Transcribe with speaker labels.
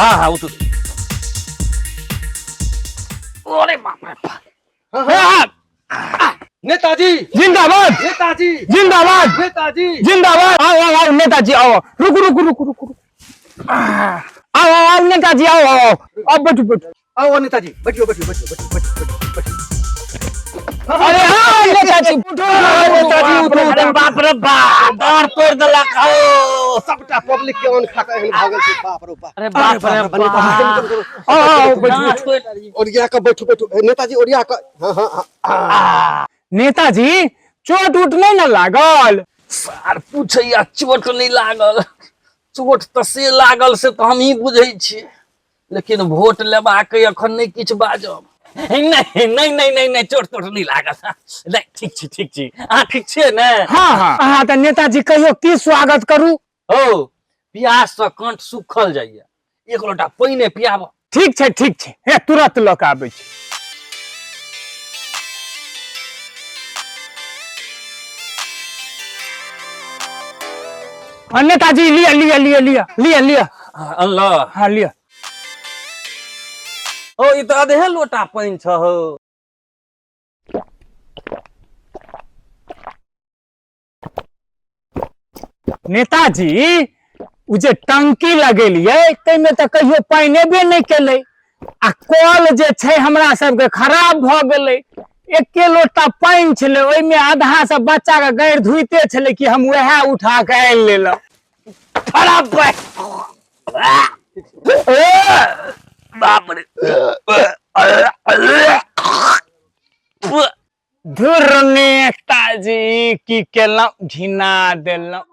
Speaker 1: हाँ हाँ उठू। अरे बाप रे बाप।
Speaker 2: हाँ,
Speaker 3: नेताजी,
Speaker 2: जिंदाबाद
Speaker 3: नेताजी,
Speaker 2: जिंदाबाद,
Speaker 3: नेताजी
Speaker 2: जिंदाबाद। आओ आओ आओ नेताजी आओ, रुकू रुकू रुकू रुकू रुकू। आओ आओ आओ नेताजी, आओ आओ आओ, आओ बैठू बैठू।
Speaker 3: आओ नेताजी, बैठियो बैठियो बैठियो बैठियो बैठियो बैठियो।
Speaker 2: अरे हाँ नेताजी उठो, नेताजी उठो।
Speaker 1: अरे बाप रे बाप, दाँत तोड़ देलक हो।
Speaker 3: सबटा पब्लिक के अन्न खा के एहन भऽ गेल छै, बाप रे बाप।
Speaker 1: अरे बाप रे बाप।
Speaker 2: आओ आओ बैठू।
Speaker 1: दाँत तोड़।
Speaker 3: ओरिया के बैठू बैठू नेताजी, ओरिया के। हाँ हाँ हाँ।
Speaker 2: नेताजी चोट उट नहीं ना लागल?
Speaker 1: सार पूछैया चोट नहीं लागल, चोट तऽ से लागल से तऽ हमही बुझै छी, लेकिन वोट लेबाक अखन नहि किछु बाजब। नहीं नहीं नहीं नहीं नहीं, चोट तोट नहीं लागल, नहीं, ठीक छी ठीक छी। अहाँ ठीक छियै ने?
Speaker 2: हाँ हाँ। अहाँ तऽ नेताजी कहियो की स्वागत करू।
Speaker 1: हो, प्यास से कंठ सुखल जाइया, एक लोटा पानि पियाब।
Speaker 2: ठीक छै ठीक छै, हे तुरंत लऽ कऽ आबै छी। हाँ, नेताजी लिअ लिअ लिअ लिअ लिअ लिअ।
Speaker 1: अनल?
Speaker 2: हाँ लिअ।
Speaker 1: ओ ई तऽ अधे लोटा पानि छ हो।
Speaker 2: नेताजी उ जे टंकी लगेलियै ताहिमे तऽ कहियो पानि एबे नहि केलै, आ कल जे छै हमरा सबके खराब भऽ गेलै। एके लोटा पानि छलै, ओहिमे आधा से बच्चा के गैर धोइते छलै कि हम वएह उठा के आनि लेलहुँ।
Speaker 1: खराब बाप रे।
Speaker 2: धुर नेताजी की केलहुँ, घिना देलहुँ।